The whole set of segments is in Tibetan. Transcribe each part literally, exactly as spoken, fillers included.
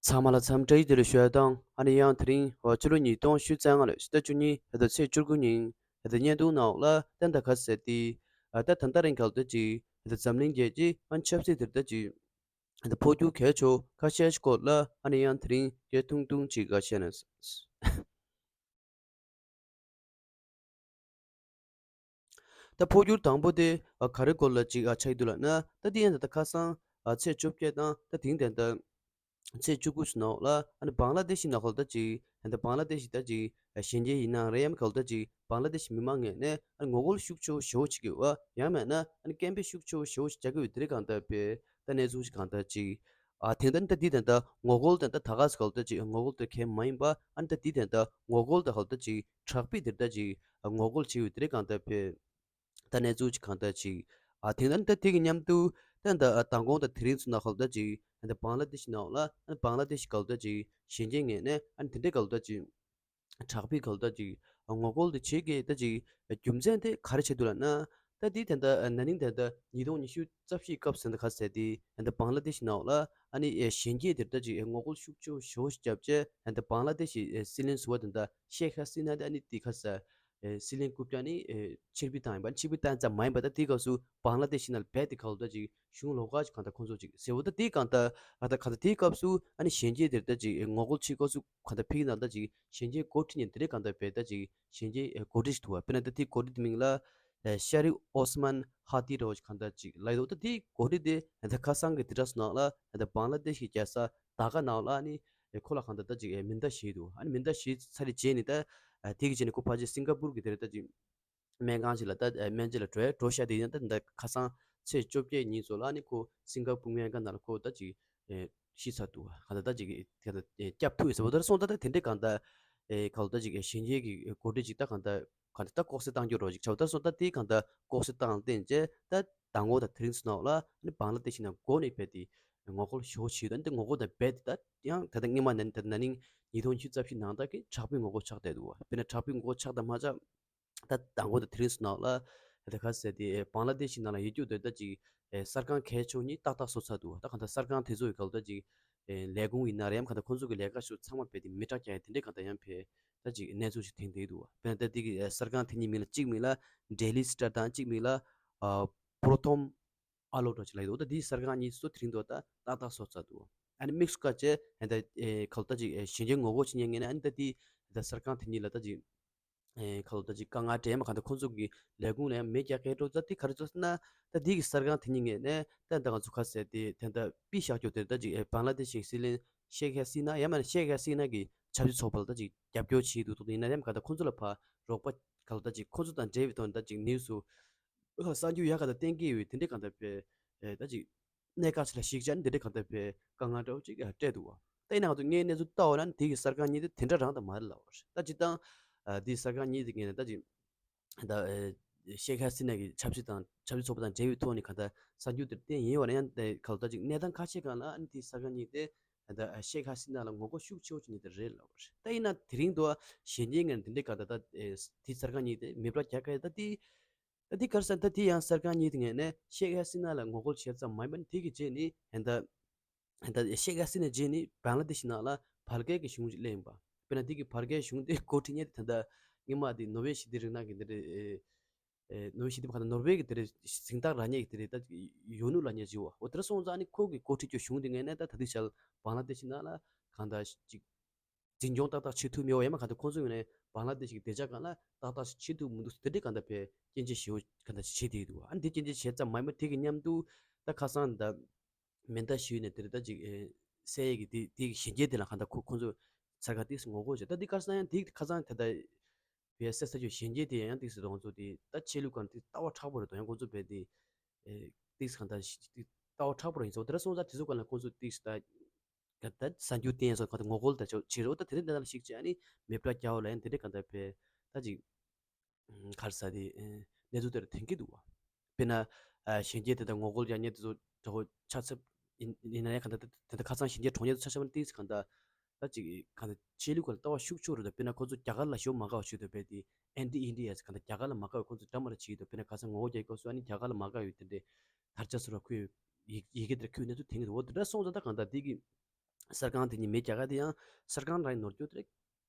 ཚང་མ་ལ་འཚམས་འདྲི་བདེ་ལེགས་ཞུ་ཡ་དང་། ཨ་ནི་ཡང་དེ་རིང་ཕྱི་ལོ་ཉིས་སྟོང་ཉི་ཤུ་རྩ་ལྔ་ལོའི་ཕྱི་ཟླ་བཅུ་གཉིས་ཕྱི་ཟླ་ཚེས་བཅུ་དགུ་ཉིན་ད་ལྟ་བརྙན་ཐུང་ནང་ལ་ད་ལྟ་ག་ཟེར་ཏེ། ད་ད་ལྟ་རིང་ག་ལ་ད་ཅིག་ད་འཛམ་གླིང་རྒྱལ་སྤྱིའི་ཨ་ནི་ཆབ་སྲིད་དེར་ད་ཅིག་ད་འཕོ་འགྱུར་གལ་ཆེ་ཁ་ཤས་ཤིག་སྐོར་ལ་ཨ་ནི་ཡང་དེ་རིང་སྐད་ཐུང་ཐུང་ཅིག་ག་བཤད་ན། ད་འཕོ་འགྱུར་དང་པོ་དེ་ག་རེ་སྐོར་ལ་ཅིག་ཆགས་ཀྱི་འདུག་ལབ་ན། ད་དེ་ཡང་ད་ལྟ་ཁ་སང་ཚེས་བཅོ་བརྒྱད་དང་ད་དེང་དེ་ད་ཚེས་བཅུ་དགུ་ཞིག་ནང་ལ་ཨ་ནི་བང་ལ་དེ་ཤི་ནང་ལ་ད་ཅིག་ད་བང་ལ་དེ་ཤི་ད་ཅིག་གཞོན་སྐྱེས་ཡིན་ན་རེད་ཡང་ག་ལ་ད་ཅིག་བང་ལ་དེ་ཤི་མི་མང་ངོས་ནས་ཨ་ནི་ངོ་རྒོལ་ཤུགས་ཆེ་བོ་ཞེ་བོ་བྱེད་ཀྱི་ཡོད། ཡང་མིན་ན་ཨ་ནི་སྐད་འབོད་ཤུགས་ཆེ་བོ་ཞེ་བོ་ཞིག་རྒྱག་གི་ཡོད། དེ་རིང་གང་ལྟར་པས་ད་གནས་ཚུལ་ཞིག་གང་ལྟར་ཅིག་ཨ་དེང་ད་ནི་ད་འདི་དེ་ད་ངོ་རྒོལ་དེ་ད་ད་ག་ཟེ་ག་ལ་ད་ཅིག་ངོ་རྒོལ་དེ་གལ་མ་ཡིན་པ། ཨ་ནི་ད་འདི་དེ་ད་ངོ་རྒོལ་དེ་ག་ལ་ད་ཅིག་དྲག་པོས་དེར་ད་ཅིག་ངོ་རྒོལ་བྱེད་ཡོད། དེ་རིང་གང་ལྟར་པས་ད་གནས་ཚུལ་ཅིག་གང་ལྟར་ཅིག་ཨ་དེང་ད་ནི་ད་དེ་གི་མཉམ་དུ་ད་ད་མདང་དགོང་ད་དེ་རིང་ཚུ་ནང་ག་ལ་ད་ཅིག་ད་བང་ལ་དེ་ཤི་ནང་ལ་ཨ་ནི་བང་ལ་དེ་ཤི་ག་ལ་ད་ཅིག་གཞོན་སྐྱེས་ངོས་ནས་ཨ་ནི་དེ་འདྲའི་ག་ལ་ད་ཅིག་དྲག་པོའི་ག་ལ་ད་ཅིག་ངོ་རྒོལ་དེ་བྱེད་ཀྱི་ད་ཅིག་རྒྱུ་མཚན་དེ་ག་རེ་བྱེད་འདུག་ལབ་ན། ད་དེ་དེ་ད་ན་ནིང་དེ་ད་ཉིས་སྟོང་ཉི་ཤུ་རྩ་བཞིའི་སྐབས་ཟེར་ད་ག་ཟེ་དེ་ད་བང་ལ་དེ་ཤི་ནང་ལ་ཨ་ནི་གཞོན་སྐྱེས་དེར་ད་ཅིག་ངོ་རྒོལ་ཤུགས་ཆེ་ཞེ་བོ་ཞིག་བརྒྱབ་བྱས་ད་བང་ལ་དེ་ཤི་སྲིད་བློན་ཟུར་པ་དེ་ད་ཤེག་ཧ་སི་ན་དེ་ཨ་ནི་དེ་ག་ཟེ་སྲིད་བློན་རྐུབ་བཀྱག་ནི་ཕྱིར་འབུད་བཏང་ཡིན་པ། ཕྱིར་འབུད་བཏང་ཙམ་མ་ཡིན་པ། ད་དེའི་སྐབས་སུ་བང་ལ་དེ་ཤི་ནང་ལ་རྦད་དེ་ག་ལ་ད་ཅིག་གཞུང་ལོགས་ཀ་ཅིག་གང་ལྟར་ཁོང་ཚོ་ཅིག་ཟེར་བ། ད་དེའི་གང་ལྟར་ཨ་ད་གང་ལྟར་དེའི་སྐབས་སུ་ཨ་ནི་གཞོན་སྐྱེས་དེར་ད་ཅིག་ངོ་རྒོལ་བྱེད་སྐབས་སུ་གང་ལྟར་ཕ་གི་ནང་ད་ཅིག་གཞོན་སྐྱེས་འགོ་ཁྲིད་མཁན་དེ་འདྲའི་གང་ལྟར་བས་ད་ཅིག་གཞོན་སྐྱེས་འགོ་ཁྲིད་ཞིག་འདུག་པ། དཔེར་ན་ད་དེའི་འགོ་ཁྲིད་དེ་མིང་ལ་ཤ་རིབ་ཨོ་སི་མན་ཧ་ཏི་རོ་ཅིག་གང་ལྟར་ཅིག་ལབ་ཡོད། ད་དེའི་འགོ་ཁྲིད་དེ་ད་ཁ་སང་གི་དེ་འདྲ་སོང་ནང་ལ་ད་བང་ལ་དེ་ཤི་རྒྱལ་ས་ད་ག་ནང་ལ་ཨ་ནི་ཁོ་ལ་གང་ལྟར་ད་ཅིག་མེ་མདའ་བཞེས་འདུག་ཨ་ནི་མེ་མདའ་བཞེས་ཚར་རྗེས་ནི་ད་དེ་གི་རྗེས་ནི་ཁོ་ཕལ་ཆེར་སིང་ག་པུར་གི་དེར་ད་ཅིག་སྨན་ཁང་ཞིག་ལ་ད་སྨན་བཅོས་ལ་འགྲོ་འགྲོ་ཤག་དེ་ཡིན་ད་ད་ཁ་སང་ཚེས་བཅོ་བརྒྱད་ཉིན་ཚོ་ལ་ནི་ཁོ་སིང་ག་པུར་སྨན་ཁང་ནང་ལ་ཁོ་ད་ཅིག་ཤི་ཚར་འདུག་ག་ད་ད་ཅིག་ག་ད་སྐྱབས་ཐུག་ཡོད་ཟེར་བ། ད་སོང་ད་ད་དེ་འདྲའི་གང་ད་ག་ལ་ད་ཅིག་གཞོན་སྐྱེས་ཀྱི་འགོ་ཁྲིད་ཅིག་ད་གང་ད་གང་ད་ལྐོག་ཟ་བཏང་རྒྱུ་རོ་ཅིག་ཆགས། ད་སོང་ད་དེ་གང་ད་ལྐོག་ཟ་བཏང་བསྟན་བྱས་ད་མདང་དགོང་ད་དེ་རིང་ཚོ་ནང་ལ་ནི་བང་ལ་དེ་ཤི་ནང་འགོ་ནས་བས་ཏེ་ངོ་རྒོལ་ཞེ་བོ་བྱས་ད་འདི་ངོ་རྒོལ་ད་བས་ཏེ་ད་ཡང་ད་ད་སྔོན་མ་ནས་ད་ན་ནིང་ཉིས་སྟོང་ཉི་ཤུ་རྩ་བཞི་ནང་ད་གི་དྲག་པོའི་ངོ་རྒོལ་ཆགས་བསྡད་འདུག་པ། དཔེར་ན་དྲག་པོའི་ངོ་རྒོལ་ཆགས་ད་མ་ཆགས། ད་མདང་དགོང་དང་དེ་རིང་ཚོ་ནང་ལ་ད་ག་ཟེ་དེ་བང་ལ་དེ་ཤི་ནང་ལ་ཡོད་རྒྱུ་དེ་ད་ཅིག་གསར་ཁང་གལ་ཆེ་གཉིས་ཏག་ཏག་བཟོ་ཚར་འདུག་ད་གང་ལྟར་གསར་ཁང་དེ་ཚོ་ཡི་ག་ལ་ད་ཅིག་ལས་ཁུངས་ཡིན་ན་རེད་ཡང་གང་ལྟར་ཁོང་ཚོ་གི་ལས་ཀ་ཞུ་ཚང་མ་བས་ཏེ་མེ་སྲེག་རྒྱག་ཡ་དེ་འདྲའི་གང་ལྟར་ཡང་བས་ད་ཅིག་གནས་ཚུལ་ཞིག་ཐོན་བསྡད་འདུག་དཔེར་ན་ད་དེ་གི་གསར་ཁང་དེ་གཉིས་མིང་ལ་གཅིག་མིང་ལ་Daily Star དང་གཅིག་མིང་ལ་Prothom Alo འདྲ་ཅིག་ལ་ཡོད་འདུག་ད་དེའི་གསར་ཁང་གཉིས་སུ་དེ་རིང་དུ་ད་ཏག་ཏག་བཟོ་ཚར་འདུག་ཨ་ནི་དམིགས་སུ་བཀར་བྱས་ད་ག་ལ་ད་ཅིག་གཞོན་སྐྱེས་ངོ་རྒོལ་བྱེད་མཁན་ངས་ནི་ཨ་ནི་ད་དེ་ད་གསར་ཁང་དེ་གཉིས་ལ་ད་ཅིག་ཨེ་ག་ལ་ད་ཅིག་དཀའ་ངལ་འཕྲད་མ་གང་ལྟར་ཁོང་ཚོ་གི་ལས་ཁུངས་ལ་ཡང་མེ་རྒྱག་གི་འགྲོ། ད་དེ་ག་རེ་ཚོ་ཟེར་ན་ད་དེ་གི་གསར་ཁང་དེ་གཉིས་ངས་ནས་ད་ད་ང་ཚོ་ག་ཟེ་དེ་ད་ད་པི་ཤག་ཀྱོ་དེ་ད་ཅིག་ཨེ་བང་ལ་དེ་ཤི་སྲིད་བློན་ཤེག་ཧ་སི་ན་ཡང་མིན་ན་ཤེག་ཧ་སི་ན་གི་ཆབ་སྲིད་ཚོགས་པ་ལ་ད་ཅིག་རྒྱབ་སྐྱོར་བྱེད་འདུག་འདུག་ཡིན་ན་ཡང་ག་ད་ཁོང་ཚོ་ལ་ཕར་རོགས་པ་ག་ལ་ད་ཅིག་ཁོང་ཚོ་དང་འབྲེལ་བའི་ཐོག་ནས་ད་ཅིག་ནིའུ་སི་གསར་འགྱུར་ཡག་ག་ད་བསྟན་གྱི་ཡོད། དེ་འདྲའི་ག་ད་བས་ཨེ་ད་ཅིག་གནད་འགག་ཆེ་ལ་གཞིགས་བྱས་ནས་འདི་འདྲའི་གང་ལྟར་བའི་དཀའ་ངལ་འདྲ་བོ་ཅིག་སྤྲད་འདུག་བ། ད་ཡིན་ན་ང་ཚོ་དངོས་གནས་ཚུལ་ལྟ་བ་ན་དེ་གི་གསར་ཁང་གཉིས་དེ་དེ་འདྲ་རང་དང་མ་རེད་ལབ་པ་རེད། ད་སྤྱིར་བཏང་དེའི་གསར་ཁང་གཉིས་དེ་ངས་ནས་ད་ཅིག་ད་ཤེག་ཧ་སི་ན་གི་ཆབ་སྲིད་དང་ཆབ་སྲིད་ཚོགས་པ་དང་འབྲེལ་བའི་ཐོག་ནས་གང་ལྟར་གསར་འགྱུར་དེར་བསྟན་ཡིན་བ་ན་ཡང་དེ་ག་ལ་ད་ཅིག་གནས་སྟངས་ཁ་ཤས་སྒང་ལ་ཨ་ནི་དེའི་གསར་ཁང་གཉིས་དེ་ད་ཤེག་ཧ་སི་ན་ལ་ངོ་རྒོལ་ཤུགས་ཆེ་བོ་བྱེད་མཁན་དེ་རེད་ལབ་པ་རེད། ད་ཡིན་ན་དེ་རིང་དུ་གཞན་ཉིན་ངས་འདི་འདྲའི་གང་ལྟར་ད་དེའི་གསར་ཁང་གཉིས་དེ་མེ་སྲེག་རྒྱག་ག་ཡ་ད་དེ། ད་དེ་ག་རེ་ཟེར་ན་ད་དེ་ཡང་གསར་ཁང་གཉིས་དེ་ངས་ནས་ཤེག་ཧ་སི་ན་ལ་ངོ་རྒོལ་བྱས་ཙམ་མ་ཡིན་པར་དེ་གི་རྗེས་ནས་ད་ད་ཤེག་ཧ་སི་ན་རྗེས་ནས་བང་ལ་དེ་ཤི་ནང་ལ་བལ་གའི་གི་གཞུང་ཞིག་སླེབས་ཡིན་པ། དཔེར་ན་དེ་གི་བལ་གའི་གཞུང་དེ་འགོ་ཁྲིད་མཁན་དེ་ད་ལྟ་སྔོན་མ་དེ་ནོར་ཝེ་ཞི་བདེ་རིང་ལུགས་ཀྱི་དེ་རེད། ཨེ་ནོར་ཝེ་ཞི་བདེ་བ་ག་ད་ནོར་ཝེ་གི་དེ་རེད་གཟེངས་རྟགས་རག་མཁན་གི་དེ་རེད། ད་ཡོང་ནུ་ལབ་མཁན་ཞིག་བ། འོ་དེ་འདྲ་སོང་ཙང་ནི་ཁོ་གི་འགོ་ཁྲིད་རྒྱུ་གཞུང་དེ་ངས་ནས་ད་ད་དུས་ཤར་བང་ལ་དེ་ཤི་ནང་ལ་གང་ལྟར་ཅིག་འཛིན་སྐྱོང་ཏག་ཏག་བྱེད་ཐུབ་མེད་པ་ཡང་མ་གང་ལྟར་ཁོང་ཚོ་ངོས་ནས་བང་ལ་དེ་ཤི་གི་བདེ་འཇགས་སྒང་ལ་ཏག་ཏག་བྱེད་ཐུབ་མི་འདུག་དེ་འདྲའི་གང་ལྟར་བས་སྐྱོན་བརྗོད་ཞེ་པོ་གང་ལྟར་བྱེད་བསྡད་ཡོད་འདུག་ཨ་ནི་དེ་སྐྱོན་བརྗོད་བྱས་ཙམ་མ་ཡིན་པར་དེ་གི་མཉམ་དུ་ད་ཁ་སང་ད་མེ་མདའ་ཞུས་ནས་དེ་རེད། ད་ཅིག་ཨེ་གསལ་ཡས་ཀྱི་དེ་དེ་གི་གཞན་སྐྱེས་དེ་ལ་གང་ལྟར་ཁོ་ཁོང་ཚོ་གསར་ཁང་དེ་ངོ་རྒོལ་བྱས། ད་དེ་ག་རེ་ཟེར་ན་ཡང་དེ་ཁ་སང་ད་ལྟ་བས་གསལ་ས་ཆོས་གཞན་སྐྱེས་དེ་ཡང་དེ་ཟེར་ཁོང་ཚོ་དེ་ད་ཆོས་ལུགས་སྒང་དེ་ལྟ་བ་མཁྲེགས་པོ་རེད་དོ། ཡང་ཁོང་ཚོ་བས་དེ་ཨེ་དེ་གང་ལྟར་ལྟ་བ་མཁྲེགས་པོ་རེད་ཡིན་ཙང་། དེ་འདྲ་སོང་ཙང་དེ་ཚོ་སྒང་ལ་ཁོང་ཚོ་དེ་ད་ད་གསར་འགྱུར་བསྟན་སོགས་གང་ལྟར་ངོ་རྒོལ་ད་ཆོག་བྱེད་རོགས། ད་དེ་རིང་འདི་ནང་ལ་ཞིག་བྱས་ཨ་ནི་མེ་སྲེག་རྒྱག་པ་ལ་ཡང་དེ་འདྲའི་གང་ལྟར་བས་ད་ཅིག་ག་རེ་ཟེར་དེ་གནས་ཚུལ་དེར་ཐོན་གྱི་འདུག་བ། དཔེར་ན་གཞོན་སྐྱེས་དེ་དག་ངོ་རྒོལ་རྒྱག་མཁན་དེ་ཚོ་དྲག་པོ་ཆགས་ཚར་ཡིན་ཡིན་ན་ཡང་གང་ལྟར་དེ་ལྟར་ཁ་སང་གཞོན་སྐྱེས་གྲོངས་མཁན་དེ་ཚོ་ཆ་བཞག་པ་ན་ཏིག་ཙམ་གང་ལྟར་ད་ཅིག་གང་ལྟར་ཆོས་ལུགས་སྒང་ལ་ལྟ་བ་ཤུགས་ཆེ་རུ་འདུག་དཔེར་ན་ཁོ་ཚོ་རྒྱ་གར་ལ་ཞེ་པོ་མ་དགའ་བ་ཞིག་འདུག་བས་དེ་ཨེན་ཊི་ཨིན་ཌི་ཡ་ཟེར་གང་ལྟར་རྒྱ་གར་ལ་མ་དགའ་བའི་ཁོ་ཚོ་འདྲ་མ་འདྲ་བྱེད་ཀྱི་འདུག་དཔེར་ན་ཁ་སང་ངོ་རྒོལ་རྒྱག་སྐབས་སུ་ཨ་ནི་རྒྱ་གར་ལ་མ་དགའ་བའི་དེ་འདྲའི་དར་ཆ་ཚུར་ལ་ཁུར་ཡི་གེ་དེར་ཁུར་ཡོད་འདུག་དེ་འདྲ་སོང་ཙང་ད་གང་ལྟར་དེ་གི་ གསར་ཁང་དེ་གཉིས་མེ་རྒྱག་ག་དེ་ཡང་གསར་ཁང་རང་ནོར་རྒྱུ་དེ་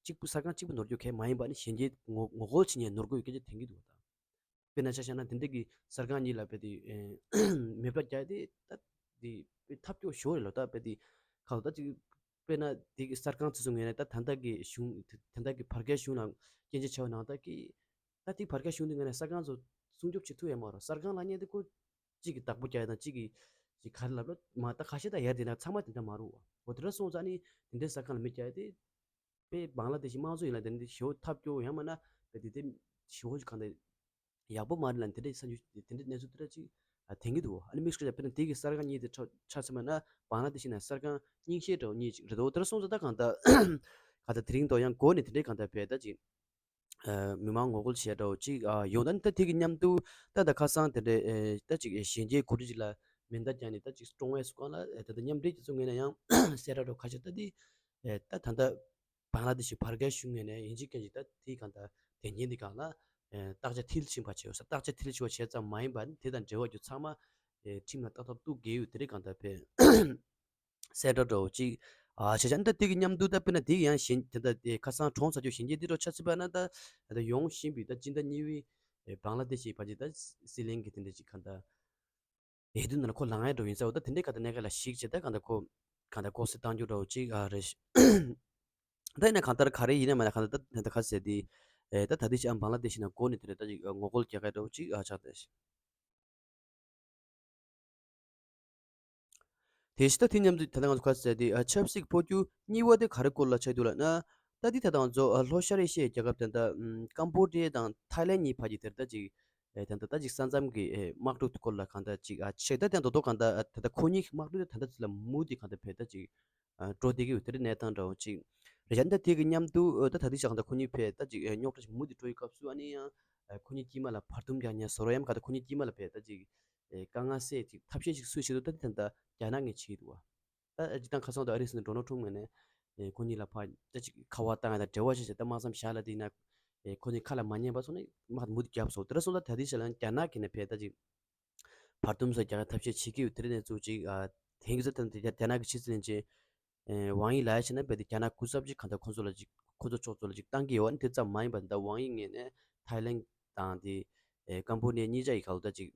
གཅིག་པུ་གསར་ཁང་གཅིག་པུ་ནོར་རྒྱུ་གལ་མ་ཡིན་པ་ནི་གཞན་གྱིས་ངོ་ངོ་རྒོལ་བྱེད་མཁན་ནོར་རྒྱུ་ཡོད་སྐད་ཆ་དྲན་གྱི་འདུག་ད། དཔེར་ན་ཆ་བཞག་ན་དེ་འདྲ་གི་གསར་ཁང་གཉིས་ལ་དཔེ་དེ་མེ་སྤྲོད་རྒྱག་དེ་ད་དེ་དཔེ་ཐབས་སྐྱོ་ཞོ་རེད་ལོ། ད་དཔེ་དེ་ཁ་ལོ་ད་ཅིག་དཔེར་ན་དེ་གི་གསར་ཁང་ཚོ་ཚོ་ངོས་ནས་ད་ད་ལྟ་གི་གཞུང་ད་ལྟ་གི་བར་བརྒལ་གཞུང་ལ་སྐྱོན་བརྗོད་བྱས་པ་ནང་ལྟར་གི་ད་དེ་བར་བརྒལ་གཞུང་དེ་ངོས་ནས་གསར་ཁང་ཚོ་སྲུང་སྐྱོབ་བྱེད་ཐུབ་ཡ་མ་རེད། གསར་ཁང་ལབ་མཁན་དེ་ཁོ་གཅིག་གི་བདག་པོ་རྒྱག་ཡ་དང་གཅིག་གི་གཅིག་ག་རེ་ལབ་ན་མ་ད་ཁ་ཤས་ད་ཡར་དེ་ན་ཚང་མ་དེ་འདྲ་མ་རུ་བ་འོ་དེ་འདྲ་སོང་ཙང་ནི་དེ་འདྲའི་གསར་ཁང་ལ་མེ་རྒྱག་ཡ་དེ་དཔེ་བང་ལ་དེ་ཤི་དམངས་གཙོ་ཡིན་ལ་དེ་འདྲའི་ཞོ་ཐབས་སྐྱོ་ཡང་མ་ན་དཔེ་དེ་དེ་ཞོ་གང་དེ་ཡག་པོ་མ་རེད་ལ་དེ་འདྲའི་ས་འཇུ་དེ་འདྲའི་གནས་ཚུལ་དེ་འདྲ་ཅིག་དེང་གི་འདུག་ཨ་ནི་དམིགས་སུ་བཀར་དཔེར་ན་དེ་གི་གསར་ཁང་གཉིས་དེ་ཆ་ཆ་ཚང་མ་ན་བང་ལ་དེ་ཤི་ན་གསར་ཁང་རྙིང་ཤས་འདྲ་བོ་གཉིས་ཅིག་རེད་འདུག་དེ་འདྲ་སོང་ཙང་ད་གང་ད་ག་ད་དེ་རིང་དོ་ཡང་འགོ་ནས་དེ་འདྲའི་གང་ད་བས་ད་ཅིག་མི་མང་ངོ་རྒོལ་བྱས་འདྲ་བོ་ཅིག་ཡོང་ད་ནི་ད་དེ་གི་མཉམ་དུ་ད་ད་ཁ་སང་དེ་འདྲའི་ད་ཅིག་གཞན་སྐྱེས་གོ་སྒྲིག་ཅིག་ལ་མེ་མདའ་བརྒྱབ་ནས་ད་ཅིག་ཀྲོང་ཝེ་སུ་ཁང་ལ་ད་ད་མཉམ་འབྲེལ་གྱི་ཚོ་ངོས་ནས་ཡང་གསལ་བསྒྲགས་འདྲ་བོ་ཁ་ཤས་ད་དེ་ད་ད་ལྟ་བང་ལ་དེ་ཤི་བར་བརྒལ་གཞུང་ངོས་ནས་ཡིན་གཅིག་མཁན་གཅིག་ད་དེ་གང་ད་དེ་ཉིན་དེ་གང་ལ་བརྟག་དཔྱད་མཐིལ་ཕྱིན་པ་བྱས་ཡོད་ས་བརྟག་དཔྱད་མཐིལ་ཕྱིན་པ་བྱས་ཙམ་མ་ཡིན་པ་ནི་དེ་དང་འབྲེལ་བ་རྒྱུ་ཚང་མ་ཁྲིམས་ལ་ལྟ་ཐབས་གཏུག་དགོས་ཡོད་དེ་རིགས་གང་ད་བས། གསལ་བསྒྲགས་འདྲ་བོ་ཅིག་ཨ་བྱས་ཙང་ད་དེ་གི་མཉམ་དུ་ད་དཔེར་ན་དེ་གི་ཡང་གཞན་དེ་འདྲ་དེ་ཁ་སང་གྲོངས་ཚར་རྒྱུ་གཞན་སྐྱེས་དེ་འདྲ་ཆ་ཚུད་པ་ན་ད་ད་ཡོང་བཞིན་པའི་ད་སྤྱི་ཟླ་གཉིས་པའི་བང་ལ་དེ་ཤི་བར་གྱི་ད་སྲིད་གླེང་གི་དེ་འདྲ་ཅིག་གང་ད་འོས་བསྡུ་ནང་ལ་ཁོ་ལངས་ཡ་འདྲ་བོ་ཡིན་ས་འོ་ད་དེ་འདྲའི་གང་ད་གནད་འགག་ལ་གཞིགས་བྱས་ད་གང་ད་ཁོ་གང་ད་ལྐོག་ཟ་བཏང་རྒྱུ་འདྲ་བོ་ཅིག་ཨ་རེད། ད་ཡིན་ན་གང་ལྟར་ག་རེ་ཡིན་ན་མ་ན་གང་ད་ད་ད་ག་ཟེར་དེ་ད་ད་དེ་ཤི་ཨ་བང་ལ་དེ་ཤི་ན་འགོ་ནས་དེ་འདྲ་ད་ཅིག་ངོ་རྒོལ་རྒྱག་ག་འདྲ་བོ་ཅིག་ཨ་ཆགས་ད་ཤི། དེ་བཞིན་ད་དེ་མཉམ་དུ་ད་ལྟ་ང་ཚོ་ག་ཟེར་དེ་ཨ་ཆབ་སྲིད་འཕོ་འགྱུར་གཉིས་པ་དེ་ག་རེ་སྐོར་ལ་ཆགས་འདུག་ལབ་ན། ད་དེ་ད་ལྟ་ང་ཚོ་ཨ་ལྷོ་ཤར་ཨེ་ཤི་ཡའི་རྒྱལ་ཁབ་དེ་འདྲ་ཨམ་ཀམ་བོ་ཌི་ཡ་དང་ཐའི་ལན་གཉིས་བར་གྱི་དེར་ད་ཅིག་ཨེ་ད་ལྟ་ད་ཅིག་ས་མཚམས་ཀྱི་ཨེ་དམག་འཁྲུག་སྐོར་ལ་གང་ལྟར་ཅིག་ཨ་ཆེ་ད་དེ་མདོ་མདོ་གང་ལྟར་ཨ་ད་ལྟ་ཁོ་གཉིས་ཀྱི་དམག་འཁྲུག་དེ་ད་ལྟ་ཚོ་ལ་མུ་དེ་གང་ལྟར་བས་ད་ཅིག་ཨ་འགྲོ་བསྡད་ཀྱི་ཡོད་དེ་རིགས་གནས་སྟངས་འདྲ་བོ་ཅིག་རེད་ཤག་ད་དེ་གི་མཉམ་དུ་ཨ་ད་ད་དེ་ཞག་གང་ལྟར་ཁོ་གཉིས་བས་ད་ཅིག་ཨེ་རྙོག་དྲ་ཞིག་མུ་དེ་འགྲོ་ཡི་སྐབས་སུ་ཨ་ནི་ཡང་ཨ་ཁོ་གཉིས་དཀྱིལ་མ་ལ་བར་འདུམ་རྒྱག་ཉེན་བཟོ་རོགས་ཡམ་གང་ལྟར་ཁོ་གཉིས་དཀྱིལ་མ་ལ་བས་ད་ཅིག་ཨེ་དཀའ་ངལ་སེལ་ཅིག་ཐབས་ཤེས་ཤིག་སུས་བྱེད་འདུག་ད་དེ་ད་ལྟ་རྒྱ་ནག་ངས་བྱེད་ཀྱི་འདུག་བ། ད་སྤྱིར་བཏང་ཁ་སང་དུ་ཨ་རིའི་སྲིད་འཛིན་ཌོ་ནལ་ཊམ་ངོས་ནས་ཨེ་ཁོ་གཉིས་ལ་ཕར་ད་ཅིག་ཁ་པར་བཏང་ཡ་དང་འབྲེལ་བ་བྱས་བྱས་ད་དམག་མཚམས་བཞག་ལ་དེ་ན་ཨེ་ཁོ་གཉིས་ཁ་ལ་མ་ཉན་པ་སོང་ནས་དམག་མུ་མཐུད་བརྒྱབ་སོང་། དེ་འདྲ་སོང་ད་ད་ལྟའི་ཆ་ལ་རྒྱ་ནག་གིས་ནས་ཕེ་ད་ཅིག་བར་འདུམ་སོགས་རྒྱག་ཐབས་ཤེས་བྱེད་ཀྱི་ཡོད། དེ་རིང་ནས་བཙུགས་ཅིག་ཨ་དེང་གི་ཚེ་ད་རྒྱ་རྒྱ་ནག་གི་ཕྱི་སྲིད་བློན་ཆེན་ཨེ་ཝང་ཡི་ལ་ཡ་བྱས་ན་རྦད་དེ་རྒྱ་ནག་སྐུ་ཚབ་ཅིག་གང་ལྟར་ཁོ་ཚོ་ལ་ཅིག་ཁོ་ཚོ་ཕྱོགས་ཚོ་ལ་ཅིག་བཏང་གི་ཡོད་ཨ་ནི་དེ་ཙམ་མ་ཡིན་པར་ད་ཝང་ཡི་ངོས་ནས་ཐའི་ལན་དང་དེ་ཨེ་ཀམ་བོ་ཌི་ཡ་གཉིས་ཆ་ཡི་ག་ལ་ད་ཅིག་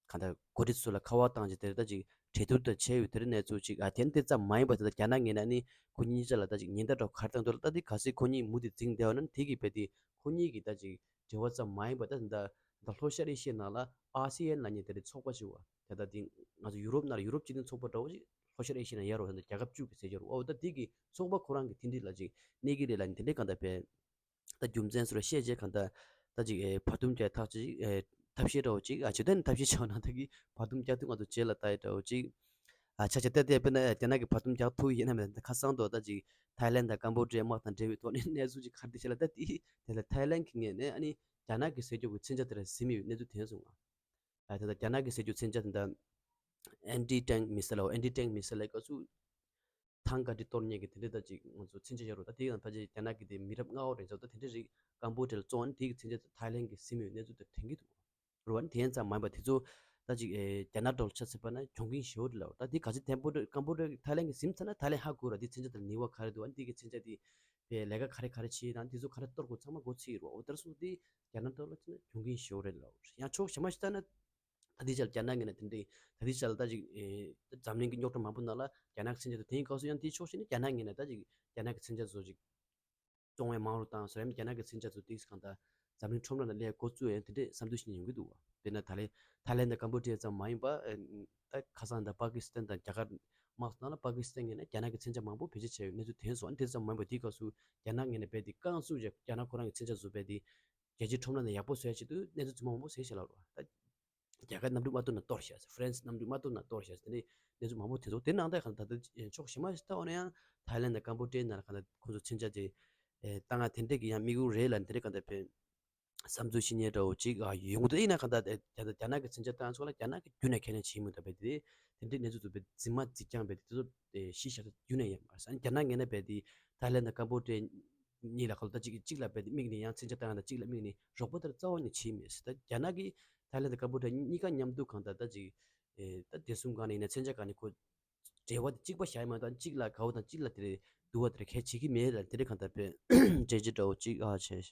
གང་ལྟར་འགོ་ཁྲིད་ཚོ་ལ་ཁ་པར་བཏང་ཅིག་དེར་ད་ཅིག་གྲོས་བསྡུར་དང་བྱས་ཡོད། དེ་རིང་ནས་བཙུགས་ཅིག་ཨ་དེ་ནི་དེ་ཙམ་མ་ཡིན་པར་ད་ལྟ་རྒྱ་ནག་ངོས་ནས་ནི་ཁོ་གཉིས་ཆ་ལ་ད་ཅིག་ཉེན་བརྡ་འདྲ་ག་རེ་བཏང་འདུག་ལ་ད་དེ་ག་ཚོད་ཁོ་གཉིས་མུ་མཐུད་འཛིང་བསྡད་ཡོད་ན་ནི་དེ་གིས་རྦད་དེ་ཁོ་གཉིས་ཀྱི་ད་ཅིག་འབྲེལ་བ་ཙམ་མ་ཡིན་པར་ད་ད་ད་ལྷོ་ཤར་ཨེ་ཤི་ཡའི་ནང་ལ་ཨ་སི་ཡན་ལབ་མཁན་དེ་འདྲའི་ཚོགས་པ་ཞིག་བ། ད་ལྟ་འདི་ང་ཚོ་ཡུ་རོབ་ནང་ལ་ཡུ་རོབ་སྤྱི་མཐུན་ཚོགས་པ་འདྲ་བོ་ཞིག་ལྷོ་ཤར་ཨེ་ཤི་ཡའི་ནང་ཡར་རོ་ད་ལྟ་རྒྱལ་ཁབ་བཅུ་གི་ཟེར་གྱི་རེད། འོ་ད་འདི་གི་ཚོགས་པ་ཁོ་རང་གི་མཐུན་སྒྲིལ་ལ་ཅིག་གནས་ཀྱི་རེད་ལབ་ནས་དེ་འདྲའི་གང་ལྟར་བས་ད་རྒྱུ་མཚན་སོགས་བཤད་རྗེས་གང་ལྟར་ད་ཅིག་ཨེ་བར་འདུམ་བྱས་ཐག་ཅིག་ཨེ་ཐབས་ཤེས་འདྲ་བོ་ཅིག་ཨ་ཇི་ལྟར་ནས་ཐབས་ཤེས་བྱ་བ་ནང་ད་གི་བར་འདུམ་རྒྱག་དུས་ང་ཚོ་རྗེས་ལ་ལྟ་ཡི་འདྲ་བོ་ཅིག་ཨ་ཆ་ཆ་ལྟ་བལྟས་དཔེར་ན་རྒྱ་ནག་གི་བར་འདུམ་རྒྱག་ཐུབ་ཡིན་ན་མེད་ན་ཁ་སང་དུ་ད་ཅིག་ཐའི་ལན་དང་ཀམ་བོ་ཌི་ཡ་དམག་དང་འབྲེལ་བའི་ཐོག་ནས་གནས་ཚུལ་ཅིག་ག་རེ་དེ་བྱས་ལ་ད་དེ་དེ་ལ་ཐའི་ལན་གྱི་ངོས་ནས་ཨ་ནི་རྒྱ་ནག་གི་ཟས་སྤྱོད་ཀྱི་མཚོན་ཆ་དེ་ལ་ཟིན་མེད་པའི་གནས་ཚུལ་ཐོན་སོང་ང་། ཨ་ད་ལྟ་རྒྱ་ནག་གི་ཟས་སྤྱོད་མཚོན་ཆ་དེ་འདྲ་ཨན་ཏི་ཊེང་མི་སི་ལ་ཨན་ཏི་ཊེང་མི་སི་ལ་སྐབས་སུ་ཐང་ག་འདྲ་གཏོར་མཁན་གྱི་དེ་འདྲ་ད་ཅིག་ང་ཚོ་མཚོན་ཆ་ཡོད་རེད། ད་དེ་ཡང་ཕལ་ཆེར་རྒྱ་ནག་གི་དེ་མི་རབས་ལྔ་པ་རེད་ཚོ་ད་དེ་འདྲ་རིགས་ཀམ་བོ་ཌི་ཡ་ལ་བཙོང་ཨ་ནི་དེ་གི་མཚོན་ཆ་ཐའི་ལན་གྱི་ཟིན་མེད་གནས་ཚུལ་དེ་དྲན་གྱི་འདུག་རེད་བ། ཨ་ནི་དེ་ཙམ་མ་ཡིན་པ་དེ་ཚོ་ད་ཅིག་ཨེ་རྒྱ་ནག་འགྲོ་ལ་ཆ་ཚུད་པ་ན་གྱོང་གུན་ཞེ་པོ་རེད་ལབ། ད་དེ་ག་ཚོད་ཐེམ་པོ་ཀམ་བོ་ཌི་ཡ་ཐའི་ལན་གྱི་ཟིན་ཚར་ན་ཐའི་ལན་ཧ་གོ་ར་དེ་མཚོན་ཆ་དེ་ལ་ནུས་པ་ག་རེ་འདུག་ཨ་ནི་དེ་གི་མཚོན་ཆ་དེ་པའི་ལས་ཀ་ག་རེ་ག་རེ་བྱེད་དང་དེ་ཚོ་ག་རེ་གཏོར་དགོས་ཚང་མ་སྒོ་ཕྱེ་ཡོད་རེད་བ། འོ་དེར་སོང་དེ་རྒྱ་ནག་ཐོག་ལ་ཕྱིན་ན་གྱོང་གུན་ཞེ་པོ་རེད་ལབ། ཡང་ཕྱོགས་གཞན་མ་ཞིག་ལྟ་ན་ད་ལྟའི་ཆར་རྒྱ་ནག་ངོས་ནས་དེ་འདྲའི་ད་ལྟའི་ཆར་ལ་ད་ཅིག་ཨེ་འཛམ་གླིང་གི་རྙོག་དྲ་མང་པོ་ནང་ལ་རྒྱ་ནག་གི་མཚོན་ཆ་དེ་དེའི་སྐབས་སུ་ཡང་དེའི་ཕྱོགས་ཤིག་ནས་རྒྱ་ནག་ངོས་ནས་ད་ཅིག་རྒྱ་ནག་གི་མཚོན་ཆ་བཟོ་ཅིག་བཙོང་བའི་མང་རུ་བཏང་ཟེར་ཡང་རྒྱ་ནག་གི་མཚོན་ཆ་བཟོ་དེ་གང་ལྟར་འཛམ་གླིང་ཁྲོམ་ར་ནང་སླེབས་འགོ་བཙུགས་ཡང་དེ་འདྲའི་བསམ་ཚུལ་ཞིག་ཡོང་གི་འདུག་བ། དཔེར་ན་ད་ལན་ཐའི་ལན་དང་ཀམ་བོ་ཌི་ཡ་ཙམ་མ་ཡིན་པ་ཨེ་ད་ཁ་སང་དང་པ་ཀི་སི་ཐན་དང་རྒྱ་གར་དམག་ནང་ལ་པ་ཀི་སི་ཐན་ངོས་ནས་རྒྱ་ནག་གི་མཚོན་ཆ་མང་པོ་བེད་སྤྱོད་བྱས་ཡོད་གནས་ཚུལ་ཐོན་སོང་། ཨ་ནི་དེ་ཙམ་མ་ཡིན་པ་དེའི་སྐབས་སུ་རྒྱ་ནག་ངོས་ནས་རྦད་དེ་རྐང་བཙུགས་བྱས་རྒྱ་ནག་ཁོ་རང་གི་མཚོན་ཆ་བཟོ་རྦད་དེ་རྒྱལ་སྤྱིའི་ཁྲོམ་ར་ནང་ཡག་པོ་བཟོ་ཡ་ཆེད་དུ་གནས་ཚུལ་ཚང་མ་མང་པོ་བཟོས་བཞག་ལབ་རེད་བ། ད་རྒྱ་གར་གནམ་གྲུ་དམག་ཐོག་ནང་གཏོར་བཞག་ཟེར། ཧྥ་རན་སི་གནམ་གྲུ་དམག་ཐོག་ནང་གཏོར་བཞག་ཟེར། དེ་འདྲའི་གནས་ཚུལ་མང་པོ་དེ་ཚོ་དེ་ནང་ལྟ་གང་ད་ལྟ་ཕྱོགས་གཞན་མ་ཞིག་ལྟ་བ་ན་ཡང་ཐའི་ལན་དང་ཀམ་བོ་ཌི་ཡའི་ནང་ལ་གང་ད་ཁོ་ཚོ་མཚོན་ཆ་དེ་ཨེ་བཏང་ཡ་དེ་འདྲས་ཀྱི་ཡང་དམིགས་ཡུལ་རེད་ལ་དེ་འདྲས་གང་ད་ཕན་བསམ་ཚུལ་ཤེས་མཁན་འདྲ་བོ་ཅིག་ཨ་ཡོང་གི་འདུག་ཡིན་ན་གང་ད་དེ་ད་རྒྱ་ནག་གི་མཚོན་ཆ་བཏང་ཚོ་ལ་རྒྱ་ནག་གི་རྒྱུན་ནས་ཁས་ལེན་བྱེད་མི་འདུག་བས་དེ་དེ་འདྲས་གནས་ཚུལ་ཚོ་བས་འཛིན་མ་འཛིན་རྐྱང་བས་དེ་ཚོ་ཨེ་གཞི་བཞག་ས་རྒྱུན་ནས་ཡིན་མ་རེད། ཨ་ནི་རྒྱ་ནག་ངོས་ནས་བས་དེ་ཐའི་ལན་དང་ཀམ་བོ་ཌི་ཡ་གཉིས་ལ་གང་ལྟར་གཅིག་གཅིག་ལ་རྦད་དེ་དམིགས་ནས་ཡང་མཚོན་ཆ་བཏང་ཡང་དང་གཅིག་ལ་དམིགས་ནས་རོགས་པ་ལྟར་རྩ་བ་ནས་བྱས་མེད་ཟེར། ད་རྒྱ་ནག་གིས་ཐའི་ལན་དང་ཀམ་བོ་ཌི་ཡ་གཉིས་ཀ་མཉམ་དུ་གང་ལྟར་ད་ཅིག་ཨེ་ད་བདེ་སྲུང་སྒང་ནས་ཡིན་ན་མཚོན་ཆ་སྒང་ནས་ཁོ་ འབྲེལ་བ་དེ་གཅིག་པ་བཞག་ཡོད་མ་གཏོགས། གཅིག་ལ་དགའ་བོ་དང་གཅིག་ལ་དེ་རེད་སྡུག་བ་དེ་རེད་གལ་བྱེད་ཀྱི་མེད་ལ། དེ་རེད་གང་ལྟར་དཔེ་འབྲེལ་བྱེད་འདྲ་བོ་གཅིག་ཨ་བྱས།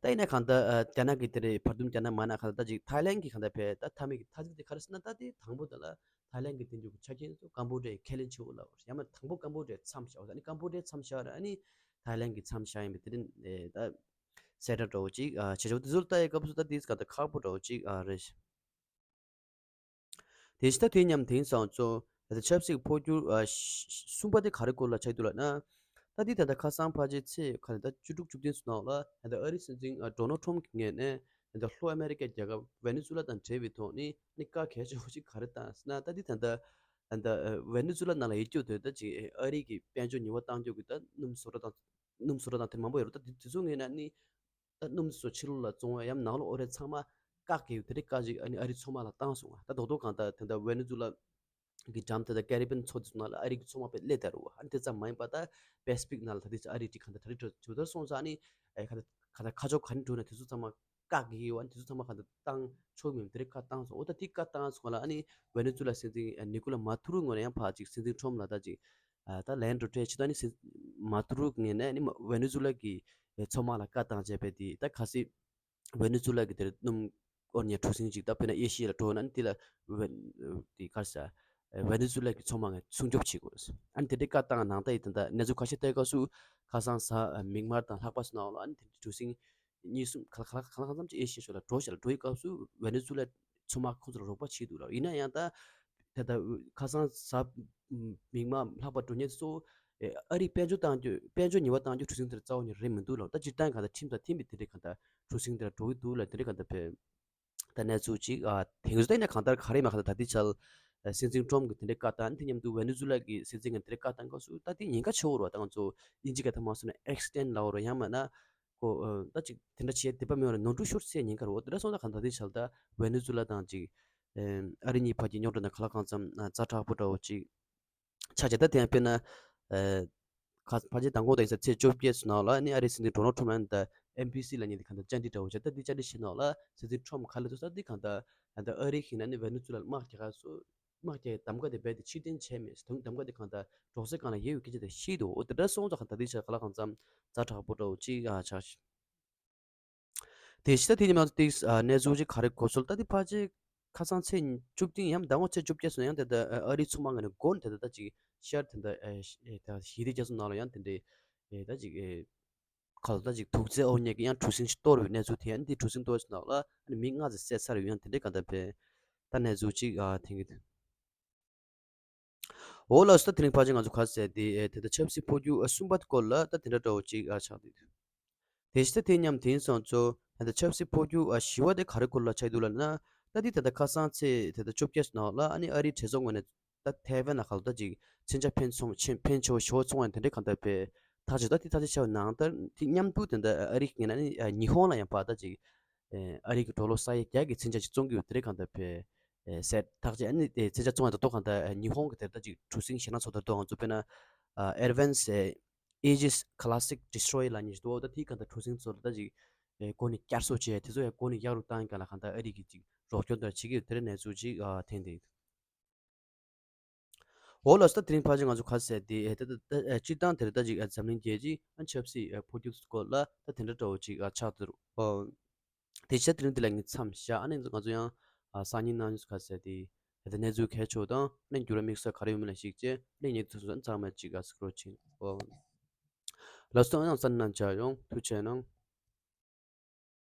ད་ཡིན་ན་གང་ལྟར་ཨ་རྒྱ་ནག་གི་དེ་རེད་བར་འདུམ་རྒྱ་ནག་མ་ན་གང་ལྟར་ད་ཅིག་ཐའི་ལན་གྱི་གང་ལྟར་དཔེ་ད་མཐའ་མའི་གི་མཐའ་ཚིགས་དེ་ག་རེ་ཟེར་ན། ད་དེ་དང་པོ་དེ་ལ་ཐའི་ལན་གྱི་དེ་འདྲ་གི་ཆ་རྐྱེན་ཚོ་ཀམ་པོ་ཌི་ཡ་ཁས་ལེན་བྱེད་དགོས་ལབ་པ་རེད། ཡང་མ་དང་པོ་ཀམ་པོ་ཌི་ཡ་མཚམས་བཞག་པ་ཟེར། ཨ་ནི་ཀམ་པོ་ཌི་ཡ་མཚམས་བཞག་རེད། ཨ་ནི་ཐའི་ལན་གྱི་མཚམས་བཞག་ཡིན་པའི་དེ་རིང་ཨེ་ད་གསལ་བསྒྲགས་འདྲ་བོ་ཅིག་ཨ་བྱེད་ཆོག་དེ་ཚོ་ལ་ལྟ་ཡི་སྐབས་སུ་ད་དེ་ག་ད་ཁག་པོ་འདྲ་བོ་ཅིག་ཨ་རེད། དེ་བཞིན་ད་དེ་མཉམ་དེང་སང་ཚོ་ད་ལྟ་ཆབ་སྲིད་འཕོ་འགྱུར་ཨ་གསུམ་པ་དེ་ག་རེ་སྐོར་ལ་ཆགས་འདུག་ལབ་ན། ད་དེ་ད་ལྟ་ཁ་སང་ཕལ་ཆེར་ཚེས་ག་ད་བཅུ་དྲུག་བཅུ་བདུན་ཚོ་ནང་ལ་ད་ལྟ་ཨ་རིའི་སྲིད་འཛིན་ཨ་ཌོ་ནལ་ཊམ་གྱི་ངོས་ནས་ད་ལྟ་ལྷོ་ཨ་མེ་རི་ཀའི་རྒྱལ་ཁབ་ཝེ་ནེ་ཛུ་ལ་དང་འབྲེལ་བའི་ཐོག་ནས་ནི་བཀའ་གལ་ཆེན་པོ་ཅིག་ག་རེ་བཏང་ཟེར་ན། ད་དེ་ད་ལྟ་ད་ལྟ་ཝེ་ནེ་ཛུ་ལ་ནང་ལ་ཡོད་རྒྱུ་དེ་ད་ཅིག་ཨ་རི་གི་དཔལ་འབྱོར་ཉེས་པ་བཏང་རྒྱུ་གི་ད་སྣུམ་བཟོ་གྲྭ་དང་སྣུམ་བཟོ་གྲྭ་དང་དེ་མང་པོ་ཡོད་རེད། ད་དེ་དེ་ཚོ་ངོས་ནས་ནི་ད་སྣུམ་ཚོ་ཕྱི་ལོགས་ལ་བཙོང་བ་ཡང་ནང་ལོགས་ཨོ་རེད་ཚང་མ་བཀག་གི་ཡོད། དེ་རིང་བཀག་ཅིག་ཨ་ནི་ཨ་རི་ཚང་མ་ལ་བཏང་སོང་བ། ད་རྡོག་རྡོག་གང་ལྟར་དེ་འདྲ་ཝེ་ནེ་ཛུ་ལ་གི་འགྲམ་དེ་དང་ཀེ་རི་བི་ཡན་མཚོ་དེ་ཚོ་ནང་ལ་ཨ་རི་གི་ཚོང་མ་དཔེ་སླེབས་བསྡད་རེད་བ། ཨ་ནི་དེ་ཙམ་མ་ཡིན་པ་ད་པེ་སི་ཕིག་ནང་ལ་ད་དེ་ཨ་རི་གྲི་གང་ལྟར་ད་རེས་གྲོས་ཚོད་སོང་ཙང་ཨ་ནི་ཨ་ཁ་ད་ཁ་ད་ཁ་ཕྱོགས་ག་ནས་འགྲོ་ན་དེ་ཚོ་ཚང་མ་བཀག་གི་ཡོད་བ། དེ་ཚོ་ཚང་མ་ག་ད་བཏང་ཆོག་མིན་དེ་རིང་བཀའ་བཏང་སོང་། འོ་ད་དེ་བཀའ་བཏང་སོང་ལ་ཨ་ནི་ཝེ་ནེ་ཛུ་ལ་སྲིད་འཛིན་ནི་ཀོ་ལ་མ་ཐུ་རུ་ངོས་ནས་ཡང་ཕར་ཅིག་སྲིད་འཛིན་ཊམ་ལ་ད་ཅིག་ཨ་ད་ལན་འགྲོ་སྤྲད་ཆེད་དུ་ཨ་ནི་སྲིད་མ་ཐུ་རུ་ངོས་ནས་ཨ་ནི་ཝེ་ནེ་ཛུ་ལ་གི་ཚོང་དམག་ལ་བཀའ་བཏང་བྱས་པས་དེ་ད་གལ་སྲིད་ཝེ་ནེ་ཛུ་ལ་གི་དེར་སྣུམ་ཨོ་ནི་གྲུ་གཟིངས་ཅིག་ད་དཔེར་ན་ཨེ་ཤི་ཡ་ལ་འགྲོ་ན་ཨ་ནི་དེ་ལ་ཝེ་དེ་ག་རེ་ཟེར་ཝེ་ནེ་ཛུ་ལ་གི་ཚོང་དམག་ངས་སྲུང་སྐྱོབ་བྱེད་དགོས། ཨ་ནི་དེ་འདྲའི་བཀའ་བཏང་ནང་ད་ཡི་དེ་འདྲ་གནས་ཚུལ་ཁ་ཤས་ཐོས་སྐབས་སུ་ཁ་སང་གཟའ་མིག་དམར་དང་ལྷག་པ་སོགས་ནང་ལ་ཨ་ནི་དེ་འདྲའི་གྲུ་གཟིངས་གཉིས་གསུམ་ག་ལ་ག་ལ་གང་ལ་གང་འཚམ་ཅིག་ཨེ་ཤི་ཡ་ཕྱོགས་ལ་འགྲོ་བྱས་ལ་འགྲོ་ཡི་སྐབས་སུ་ཝེ་ནེ་ཛུ་ལ་ཚོང་དམག་ཁོང་ཚོ་ལ་རོགས་པ་བྱེད་འདུག་ལ། ཡིན་ན་ཡང་ད་ད་ལྟ་ཁ་སང་གཟའ་མིག་དམར་ལྷག་པ་འགྲོ་མཁན་ཚོ་ཨ་རིའི་དཔལ་འབྱོར་བཏང་རྒྱུ་དཔལ་འབྱོར་ཉེས་པ་བཏང་རྒྱུ་གྲུ་གཟིངས་དེར་རྩ་བ་ཉིད་རེད་མི་འདུག་ལ། ད་སྤྱིར་བཏང་གང་ལྟར་ཁྲིམས་དང་མཐུན་པའི་དེ་འདྲའི་གང་ལྟར་གྲུ་གཟིངས་དེར་འགྲོ་གི་འདུག་ལ། དེ་འདྲའི་གང་ལྟར་བས་ད་གནས་ཚུལ་ཅིག་ཨ་དེང་སང་ད་ཡིན་ན་གང་ལྟར་ག་རེ་མ་གང་ལྟར་ད་ལྟའི་ཆར་སྲིད་འཛིན་ཊམ་གྱི་དེ་འདྲའི་བཀའ་བཏང་དེ་མཉམ་དུ་ཝེ་ནེ་ཛུ་ལ་གི་སྲིད་འཛིན་གྱི་དེ་འདྲའི་བཀའ་བཏང་སྐབས་སུ་ད་དེ་ཉེན་ཁ་ཆེ་བོ་རེད་བ། ད་ང་ཚོ་དབྱིན་ཇི་སྐད་ཐོག་མ་སོང་ན་ཨེག་སི་ཌེན་ཊི་ལབ་རེད། ཡང་མིན་ན་ཁོ་ཨ་ད་ཅིག་དེ་འདྲ་བྱས་དེ་པ་མེད་པ་ལ་ནོར་འཁྲུལ་ཤོར་སའི་ཉེན་ཁ་རེད། འོ་དེ་འདྲ་སོང་ཙང་ད་ལྟའི་ཆར་ད་ཝེ་ནེ་ཛུ་ལ་དང་ཅིག་ཨ་རི་གཉིས་བར་གྱི་རྙོག་དྲ་ནི་གང་ལ་གང་འཚམ་ཛ་དྲག་པོ་འདྲ་བོ་ཅིག་ཆགས་བྱས། ད་དེ་ཡང་དཔེར་ན་ཨ་ཁ་ཕལ་ཆེར་མདང་དགོང་དང་ཡིན་ས་ཚེས་བཅོ་བརྒྱད་ཚོ་ནང་ལ་ནི་ཨ་རིའི་སྲིད་འཛིན་ཌོ་ནལ་ཊམ་ལ་ནི་ད་ཨེན་བྷི་སི་ལབ་མཁན་དེ་གང་ལྟར་བཅར་འདྲི་འདྲ་བོ་བྱས། ད་དེ་བཅར་འདྲི་བྱས་ནང་ལ་སྲིད་འཛིན་ཊམ་ག་ལབ་འདུག་ཟེར་ན། དེ་གང་ལྟར་ད་ཨ་རི་གིས་ན་ནི་ཝེ་ནེ་ཛུ་ལ་དམག་རྒྱག་ག་སོ་དམག་རྒྱག་གདམ་ག་དེ་རྦད་དེ་ཕྱིར་འཐེན་བྱས་མེད། དེ་གདམ་ག་དེ་གང་ལྟར་གྲོགས་སེ་གང་ལ་ཡོད་པའི་སྐད་ཆ་དེ་བཤད་འདུག་འོ་དེ་འདྲ་སོང་ཙང་གང་ལྟར་དེ་ཆ་ག་ལ་གང་འཚམ་ཛ་དྲག་པོ་འདྲ་བོ་ཅིག་ཨ་ཆགས་ཤིང་། དེ་ཕྱི་ད་དེ་ཉིན་མ་ཏིག་གནས་ཚུལ་ཅིག་ག་རེ་གོ་ཚོད་ད་དེ་ཕལ་ཆེར་ཁ་སང་ཚེས་བཅུ་བདུན་ཡང་ཟླ་ངོ་ཚེས་བཅོ་བརྒྱད་སོང་ཡང་དེ་ད་ཨ་རིའི་ཚོང་དམག་ངོས་ནས་འགོ་ནས་དེ་ད་ད་ཅིག་ཤར་དེ་ད་ཨ་ད་ཞི་བདེ་རྒྱ་མཚོ་ནང་ལ་ཡང་དེ་འདྲའི་ཨེ་ད་ཅིག་ཨེ་ཁ་ལོ་ད་ཅིག་དུག་རྫས་ཨོ་ཉེ་གི་ཡང་གྲུ་གཟིངས་ཤིག་གཏོར་བའི་གནས་ཚུལ་དེ་ཡང་དེ་གྲུ་གཟིངས་གཏོར་ཞིག་ནང་ལ་ཨ་ནི་མི་ལྔ་ཙམ་བསད་ཚར་ཡོད། ཡང་དེ་འདྲའི་ག་འདྲ་བས་ད་གནས་ཚུལ་ཅིག་ཨ་དེང་གི་འོ་ལགས་སོ། ད་དེ་རིང་ཕལ་ཆེར་ང་ཚོ་ག་ཟེར་དེ་ཨེ་དེ་ད་ཆབ་སྲིད་འཕོ་འགྱུར་ཨ་གསུམ་པ་སྐོར་ལ་ད་དེ་འདྲ་འདྲ་བོ་ཅིག་ཨ་ཆགས་འདུག་དེ་བཞིན་ད་དེ་མཉམ་དེང་སང་ཚོ་ད་ཆབ་སྲིད་འཕོ་འགྱུར་ཨ་བཞི་བ་དེ་ག་རེ་སྐོར་ལ་ཆགས་འདུག་ལབ་ན། ད་དེ་ད་ལྟ་ཁ་སང་ཚེས་དེ་ད་བཅོ་བརྒྱད་ནང་ལ་ཨ་ནི་ཨ་རིའི་གྲོས་ཚོགས་ངོས་ནས་ད་ཐའེ་ཝན་ལ་ག་ལ་ད་ཅིག་མཚོན་ཆ་ཕན་ཚུན་ཕན་ཕན་ཆེ་བོ་ཞེ་བོ་བཙོང་ཡ་དེ་འདྲའི་གང་ལྟར་བས་ཐག་གཅོད་ད་དེ་ཐག་གཅོད་བྱས་ནང་ལྟར་དེ་མཉམ་དུ་དེ་འདྲ་ཨ་རི་གི་ངོས་ནས་ཨ་ནི་ཉི་ཧོང་ལ་ཡང་ཕར་ད་ཅིག་ཨ་རི་གི་ཌོ་ལར་ས་ཡ་བརྒྱ་གི་མཚོན་ཆ་ཅིག་བཙོང་གི་ཡོད་དེ་འདྲའི་གང་ལྟར་བས། ཨེ་ཟེར་ཐག་བཅད་ཨ་ནི་དེ་མཚོན་ཆ་བཙོང་ཡ་ད་ལྟ་གང་ལྟར་ཉི་ཧོང་གི་དེར་ད་ཅིག་གྲུ་གཟིངས་ཞེད་སྣང་ཚོགས་དེར་ད་ང་ཚོ་དཔེར་ན་ཨ་Advanced Aegis Classic Destroyer ལབ་མཁན་ཞིག་འདུག་ད་དེའི་གང་ལྟར་གྲུ་གཟིངས་ཚོ་ལ་ད་ཅིག་ཨེ་གོ་ནས་བསྐྱར་གསོ་བྱས། དེ་ཚོ་ཡང་གོ་ནས་ཡག་རུ་བཏང་ཡ་ག་ལ་གང་ལྟར་ཨ་རི་གིས་ཅིག་རོགས་སྐྱོར་དེ་འདྲ་བྱེད་ཀྱི་ཡོད་དེ་འདྲའི་གནས་ཚུལ་ཅིག་ཨ་ཐོན་བསྡད་ཡོད། འོ་ལགས་སོ། ད་དེ་རིང་ཕལ་ཆེར་ང་ཚོ་ག་ཟེར་དེ་ཨེ་ད་ད་ད་ཨེ་སྤྱིར་བཏང་དེར་ད་ཅིག་ཨ་འཛམ་གླིང་རྒྱལ་སྤྱིའི་ཨ་ཆབ་སྲིད་ཨ་འཕོ་འགྱུར་སྐོར་ལ་ད་དེ་འདྲ་འདྲ་བོ་ཅིག་ཨ་ཆགས་འདུག་ཨོ། དེ་བྱས་དེ་རིང་འདི་ལ་ངས་མཚམས་བཞག་ཨ་ནི་ང་ཚོ་ཡང་ཨ་སང་ཉིན་གནངས་ཉིན་ག་ཟེར་དེ་ད་གནས་ཚུལ་གལ་ཆེ་བ་དང་ཨ་ནི་འགྱུར་བ་དམིགས་བསལ་ག་རེ་ཡོད་མེད་ལ་གཞིགས་བྱས་ཨ་ནི་ཉེ་དུ་སོང་ཚང་མ་ཅིག་ཨ་གཟིགས་རོགས་བྱེད། ཨོ། ལགས་སོ། ཡང་གསན་གནང་བྱ་ཡོང་ཐུགས་རྗེ་གནང་།